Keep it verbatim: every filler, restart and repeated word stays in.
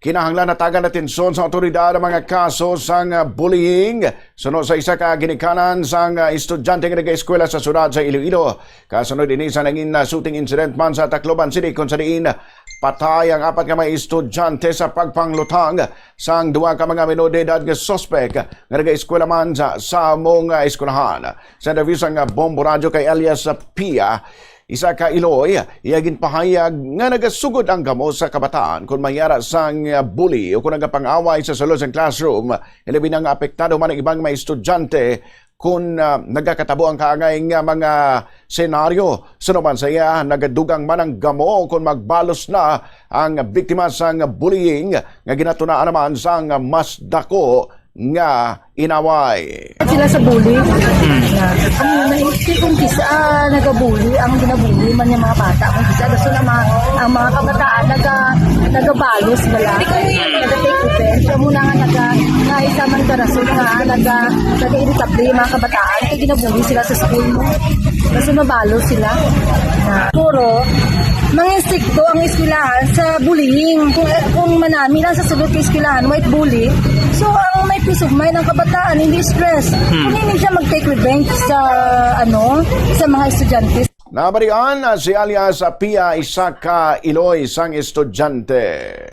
Kinahanglan hatagan atensyon sa awtoridad ang mga kaso sang, ah, bullying suno sa isa ka ginikanan sang, ah, estudyante nga nag-eskwela sa siyudad sa Iloilo. Kasunod ini sa nangin na shooting incident man sa Tacloban City, kung sa diin patay ang apat ka mga estudyante sa pagpanglutang sang duha ka mga minor de edad nga suspek nga nag-eskwela man sa, sa among, ah, eskwelahan. Sa interview sang, ah, Bombo Radyo kay alias, ah, Pia, isa ka Iloy, iya ginpahayag nga nagasugod ang gamo sa kabataan kon mahiyara sang, ah, bully o kon nagapang-away sa sulod sang classroom. Ilabi na nga apektado man ang ibang mga estudyante kon, ah, nagakatabo ang kaangay nga mga senaryo. Suno man sa iya, nagadugang man ang gamo kon magbalos na ang biktima sang bullying nga ginatunaan naman sang mas dako nga inaway. Sila sa bully. Na, ang naisip kong kisa, ah, nagabully, ang ginabully man yung mga bata. Kung kisa, gusto na mga, ang mga kabataan, naga, nagabalos bala. Naga-take revenge. Kaya muna nga naga, nga isa man ka rason nga, naga, naga-irritable yung mga kabataan. Kaya ginabully sila sa school mo. Gusto mabalos sila. Na, puro, mga insekto ang eskwelahan sa bullying. Kung, kung manami lang sa sulod ng eskwelahan, may bully. So, ang may peace of mind ang kabataan, hindi stress. Kung hindi siya mag-take revenge sa, ano, sa mga estudyante. Nabalian na si alias Pia, isa ka Iloy sang estudyante.